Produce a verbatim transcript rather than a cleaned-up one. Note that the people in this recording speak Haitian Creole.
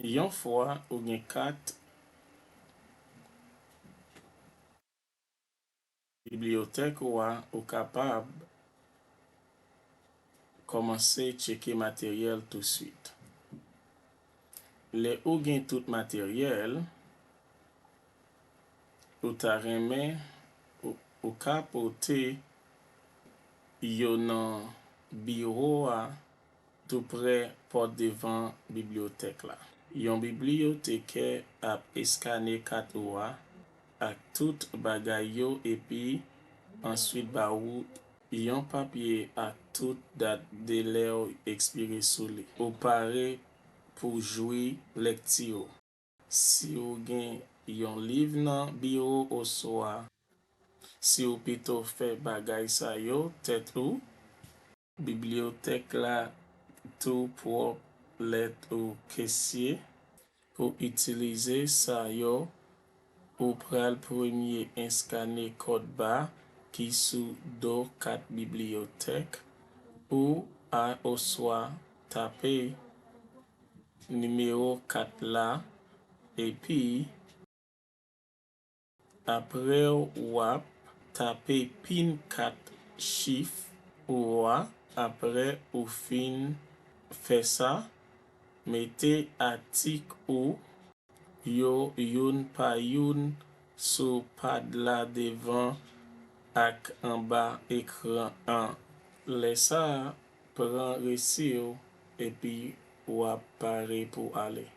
Yon fwa ou gen kat bibliyotèk ou a, ou kapab kòmanse tcheke materyèl touswit. Lè ou gen tout materyèl, ou ta renmen, ou, ou ka pote yo nan biwo a toupre pòt devan bibliyotèk la. Yon bibliyotekè ap eskane kat ou a ak tout bagay yo epi answit ba ou yon papye ak tout dat de lè w ekspire sou li. Ou pare pou jwi lèkti w. Si w gen yon liv nan biwo oswa si w pito fè bagay sa yo tèt ou, bibliyotèk la tou pwòp lèt ou kesye pou itilize sa yo, ou pral premye eskane kòd ba ki sou do kat bibliyotèk ou a oswa tape nimewo kat la epi Apre w ap tape pin kat chif ou a. Apre ou fin fè sa, mete atik ou yo youn pa youn sou pad la devan ak anba ekran an. Lè sa a, pran resi w epi w ap pare pou ale.